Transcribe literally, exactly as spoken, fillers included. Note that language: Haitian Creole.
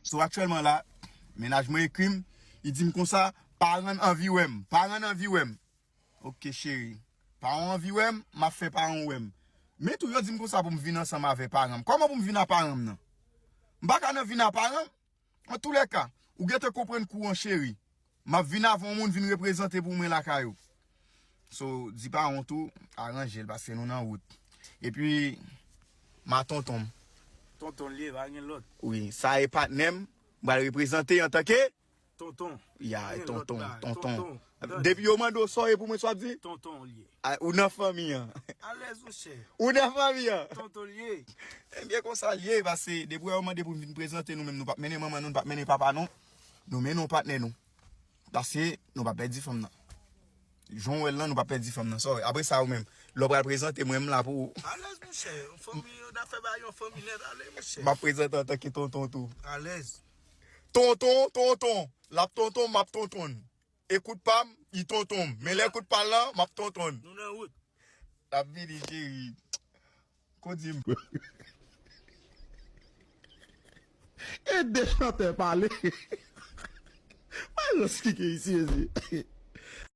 So, aktyèlman la, mennaj mwen ekri m, li di m konsa, "Paran anvi wè m, paran anvi wè m." Ok, cheri. Paran anvi wè m, m ap fè paran wè m. Men tou, yo di m konsa pou m vin ansanm avè paran m. Kòman pou m vin a paran m nan? M pa ka nan vin a paran m. Antoulèka, ou gentan konprann kou an, cheri. M ap vin avè yon moun vin reprezante pou mwen lakay ou. So, di paran w tou, aranje l, paske nou nan wout. Epi, ma tonton m. Tonton l ye, pa gen lòt. Wi, sa e patnè m, m pral reprezante antanke tonton. Ya, tonton, tonton. Depi yo mande w sa w ye pou mwen, sa w ap di? Tonton l ye. A, ou nan fanmi an. Alèz, monchè. Ou nan fanmi an. Tonton l ye. Ebyen, konsa l ye, paske depi yo mande pou m vin prezante nou menm, nou p ap mennen manman nou, nou p ap mennen papa nou. Nou mennen yon patnè nou. Paske nou p ap pèdi fanm nan. Jan w wè l lan, nou p ap pèdi fanm nan. Sa w wè? Apre sa, ou menm, lè w pral prezante, mwen, m la pou ou. Alèz, monchè. Yon fanmi, yon afè ba yon fanmi nèt, ale, monchè. M ap prezante antanke tonton tou. Alèz. Tonton, tonton. L ap tonton, m ap tonton. E kout pa m, li tonton m. Men lè kout pa l lan, m ap tonton l. Nou nan wout. L ap vini, cheri. Ko di m. E de chantè pale. Pa yon skike isi, isi.